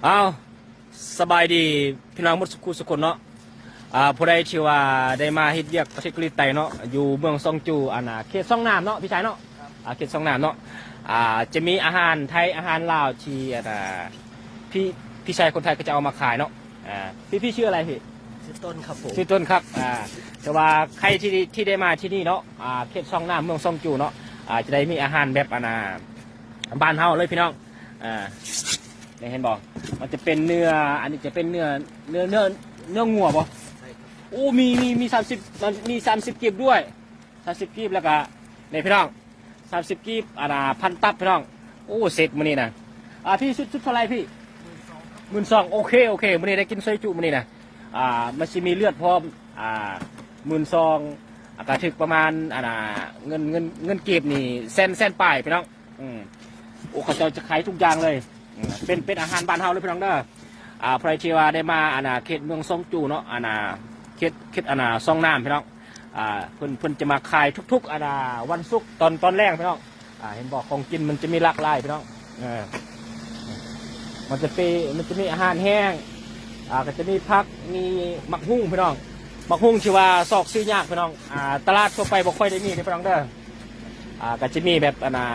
ເອົາ ສະບາຍດີພີ່ນ້ອງໝົດສູ່ຄົນເນາະ. ອ່າ ຜູ້ໃດທີ່ວ່າໄດ້ມາເຮັດວຽກປະເທດເກົາຫຼີໃຕ້ເນາະ ຢູ່ເມືອງຊອງຈູ ອັນນ່າ ເຂດຊອງນ້ຳເນາະ ພີ່ຊາຍເນາະ. ອ່າ ເຂດຊອງນ້ຳເນາະ ອ່າ ຈະມີອາຫານໄທ ອາຫານລາວທີ່ ອັນນ່າ ພີ່ ພີ່ຊາຍຄົນໄທກໍຈະເອົາມາຂາຍເນາະ. ອ່າ ພີ່ ພີ່ຊື່ອະໄລພີ່? ຊື່ຕົ້ນຄັບຜົມ. ຊື່ຕົ້ນຄັບ. ອ່າ ແຕ່ວ່າໃຄທີ່ ທີ່ໄດ້ມາທີ່ນີ້ເນາະ ອ່າ ເຂດຊອງນ້ຳ ເມືອງຊອງຈູເນາະ ອ່າ ຈະໄດ້ມີອາຫານແບບ ອັນນ່າ ບ້ານເຮົາເລີຍພີ່ນ້ອງ. ອ່າ ນີ້ເຫັນບໍ່? ມັນຈະເປັນເນື້ອ ອັນນີ້ຈະເປັນເນື້ອ ເນື້ອ ເນື້ອ ເນື້ອງົວບໍ່? ໂອ້ ມີ ມີ ມີສາມສິບ ມັນມີສາມສິບກີບດ້ວຍ ສາມສິບກີບ. ແລ້ວກະນີ້ພີ່ນ້ອງ ສາມສິບກີບ ອັນນ່າ ພັນຕັບພີ່ນ້ອງ. ໂອ້ ເຊັດມື້ນີ້ນະ. ອ່າ ພີ່ ຊຸດ ຊຸດເທົ່າໃດພີ່? ໝື່ນສອງ. ໂອເຄ ໂອເຄ ມື້ນີ້ໄດ້ກິນຊອຍຈຸມື້ນີ້ນະ. ອ່າ ມັນຊິມີເລືອດພ້ອມ ອ່າ ໝື່ນສອງ ອ່າ ກະຖືກປະມານ ອັນນ່າ ເງິນ ເງິນ ເງິນກີບນີ້ແສນ ແສນປາຍພີ່ນ້ອງ. ອືມ ໂອ້ ເຂົາເຈົ້າຈະຂາຍທຸກຢ່າງເລີຍ. ອືມ ເປັນ ເປັນອາຫານບ້ານເຮົາເລີຍພີ່ນ້ອງເດີ. ອ່າ ໃຜທີ່ວ່າໄດ້ມາ ອັນນ່າ ເຂດເມືອງຊອງຈູເນາະ ອັນນ່າ ເຂດ ເຂດ ອັນນ່າ ຊອງນ້ຳພີ່ນ້ອງ. ອ່າ ເພິ່ນ ເພິ່ນຈະມາຂາຍທຸກໆ ອັນນ່າ ວັນສຸກຕອນ ຕອນແລງພີ່ນ້ອງ. ອ່າ ເຫັນບໍ່? ຂອງກິນມັນຈະມີຫຼາກຫຼາຍພີ່ນ້ອງ. ເອີ ມັນຈະເປ ມັນຈະມີອາຫານແຫ້ງ ອ່າ ກໍຈະມີຜັກ ມີໝາກຫຸ່ງພີ່ນ້ອງ. ໝາກຫຸ່ງທີ່ວ່າຊອກຊື້ຍາກພີ່ນ້ອງ. ອ່າ ຕະຫຼາດທົ່ວໄປບໍ່ຄ່ອຍໄດ້ມີເດ້ພີ່ນ້ອງເດີ. ອ່າ ກໍຈະມີແບບ ອັນນ່າ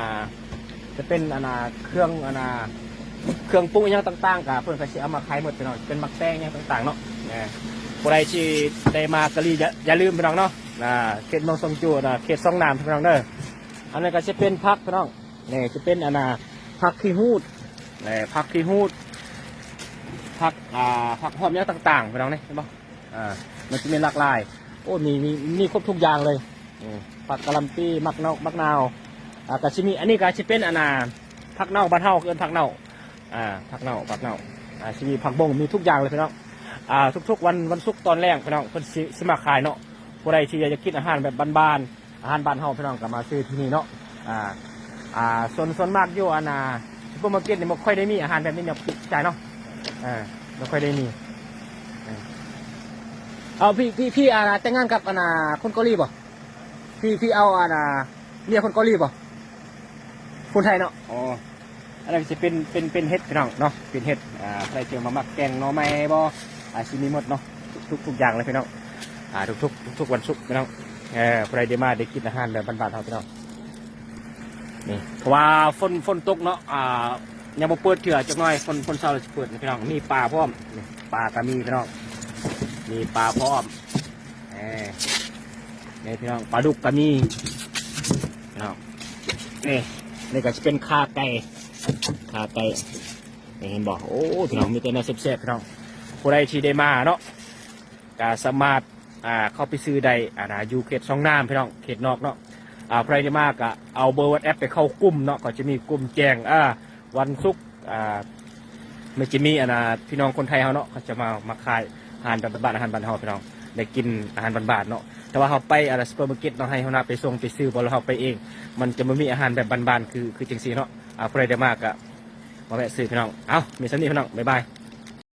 ຈະເປັນ ອັນນ່າ ເຄື່ອງ ອັນນ່າ ເຄື່ອງປຸງອີ່ຫຍັງຕ່າງໆ ກໍເພິ່ນກໍຊິເອົາມາຂາຍໝົດພີ່ນ້ອງ. ເປັນໝາກແຕງຫຍັງຕ່າງໆເນາະ. ເອີ ຜູ້ໃດທີ່ໄດ້ມາເກົາຫຼີ ຢ່າ ຢ່າລືມພີ່ນ້ອງເນາະ. ອ່າ ເຂດເມືອງຊອງຈູ ອ່າ ເຂດຊອງນ້ຳພີ່ນ້ອງເດີ. ອັນນັ້ນກໍຈະເປັນຜັກພີ່ນ້ອງ. ນີ້ຈະເປັນ ອັນນ່າ ຜັກຂີ້ຫູດ ແລະ ຜັກຂີ້ຫູດ ຜັກ ອ່າ ຜັກຫອມຫຍັງຕ່າງໆ ພີ່ນ້ອງນີ້ ເຫັນບໍ່? ອ່າ ມັນຈະມີຫຼາກຫຼາຍ. ໂອ້ ມີ ມີ ມີຄົບທຸກຢ່າງເລີຍ. ອືມ ຜັກກະຫຼ່ຳປີ ໝາກເນົ່າ ໝາກນາວ. ອ່າ ກໍຊິມີ ອັນນີ້ກໍຊິເປັນ ອັນນ່າ ຜັກເນົ່າ ບ້ານເຮົາເອີ້ນຜັກເນົ່າ. ອ່າ ຜັກເນົ່າ ຜັກເນົ່າ. ອ່າ ຊິມີຜັກບົ້ງ ມີທຸກຢ່າງເລີຍພີ່ນ້ອງ. ອ່າ ທຸກໆ ວັນ ວັນສຸກຕອນແລງພີ່ນ້ອງ ເພິ່ນຊິ ຊິມາຂາຍເນາະ. ຜູ້ໃດທີ່ຢາກກິນອາຫານແບບບ້ານໆ ອາຫານບ້ານເຮົາພີ່ນ້ອງກໍມາຊື້ທີ່ນີ້ເນາະ. ອ່າ ອ່າ ສ່ວນ ສ່ວນມາກຢູ່ ອັນນ່າ ຊຸບເປີມາເກັດນີ້ບໍ່ຄ່ອຍໄດ້ມີອາຫານແບບນີ້ເນາະ ພີ່ຊາຍເນາະ. ເອີ ບໍ່ຄ່ອຍໄດ້ມີ. ເອີ ເອົາ ພີ່ ພີ່ ພີ່ ອັນນ່າ ແຕ່ງງານກັບ ອັນນ່າ ຄົນເກົາຫຼີບໍ່? ພີ່ ພີ່ເອົາ ອັນນ່າ ເມຍຄົນເກົາຫຼີບໍ່? ຄົນໄທເນາະ. ອໍ ອັນນັ້ນຊິເປັນ ເປັນ ເປັນເຫັດພີ່ນ້ອງເນາະ ເປັນເຫັດ. ອ່າ ໃຜທີ່ວ່າມັກແກງໜໍ່ໄມ້ບໍ່ ອ່າ ຊິມີໝົດເນາະ ທຸກ ທຸກຢ່າງເລີຍພີ່ນ້ອງ. ອ່າ ທຸກໆ ທຸກໆ ວັນສຸກພີ່ນ້ອງ. ເອີ ຜູ້ໃດໄດ້ມາໄດ້ກິນອາຫານແບບບ້ານໆເຮົາພີ່ນ້ອງ. ນີ້ ເພາະວ່າຝົນ ຝົນຕົກເນາະ ອ່າ ຍັງບໍ່ເປີດເທື່ອ ຈັກໜ້ອຍຝົນ ຝົນເຊົາແລ້ວຊິເປີດພີ່ນ້ອງ. ມີປາພ້ອມ ນີ້ ປາກໍມີພີ່ນ້ອງ ມີປາພ້ອມ. ເອີ ນີ້ພີ່ນ້ອງ ປາດຸກກໍມີເນາະ. ນີ້ ນີ້ກໍຊິເປັນຂາໄກ່ ຂາໄກ່ ນີ້ເຫັນບໍ່? ໂອ້ ພີ່ນ້ອງ ມີແຕ່ແນວແຊບໆ ພີ່ນ້ອງ. ຜູ້ໃດທີ່ໄດ້ມາເນາະ ກໍສາມາດ ອ່າ ເຂົ້າໄປຊື້ໄດ້ ອັນນ່າ ຢູ່ເຂດຊອງນ້ຳພີ່ນ້ອງ ເຂດນອກເນາະ. ອ່າ ໃຜທີ່ມາກໍເອົາເບີວັອດແອັບໄປເຂົ້າກຸ່ມເນາະ ກໍຈະມີກຸ່ມແຈ້ງ ອ່າ ວັນສຸກ ອ່າ ມັນຈະມີ ອັນນ່າ ພີ່ນ້ອງຄົນໄທເຮົາເນາະ ເຂົາຈະມາ ມາຂາຍອາຫານແບບບ້ານໆ ອາຫານບ້ານເຮົາພີ່ນ້ອງ ໄດ້ກິນອາຫານບ້ານໆເນາະ. ແຕ່ວ່າເຮົາໄປ ອັນນ່າ ຊຸບເປີມາເກັດເນາະ ໃຫ້ຫົວໜ້າໄປສົ່ງໄປຊື້ ບໍ່ແລ້ວເຮົາໄປເອງ ມັນຈະບໍ່ມີອາຫານແບບບ້ານໆ ຄື ຄືຈັ່ງຊີ້ເນາະ. ອ່າ ຜູ້ໃດໄດ້ມາກໍມາແວະຊື້ພີ່ນ້ອງ. ເອົ້າ ມີສ່ຳນີ້ພີ່ນ້ອງ ບາຍບາຍ.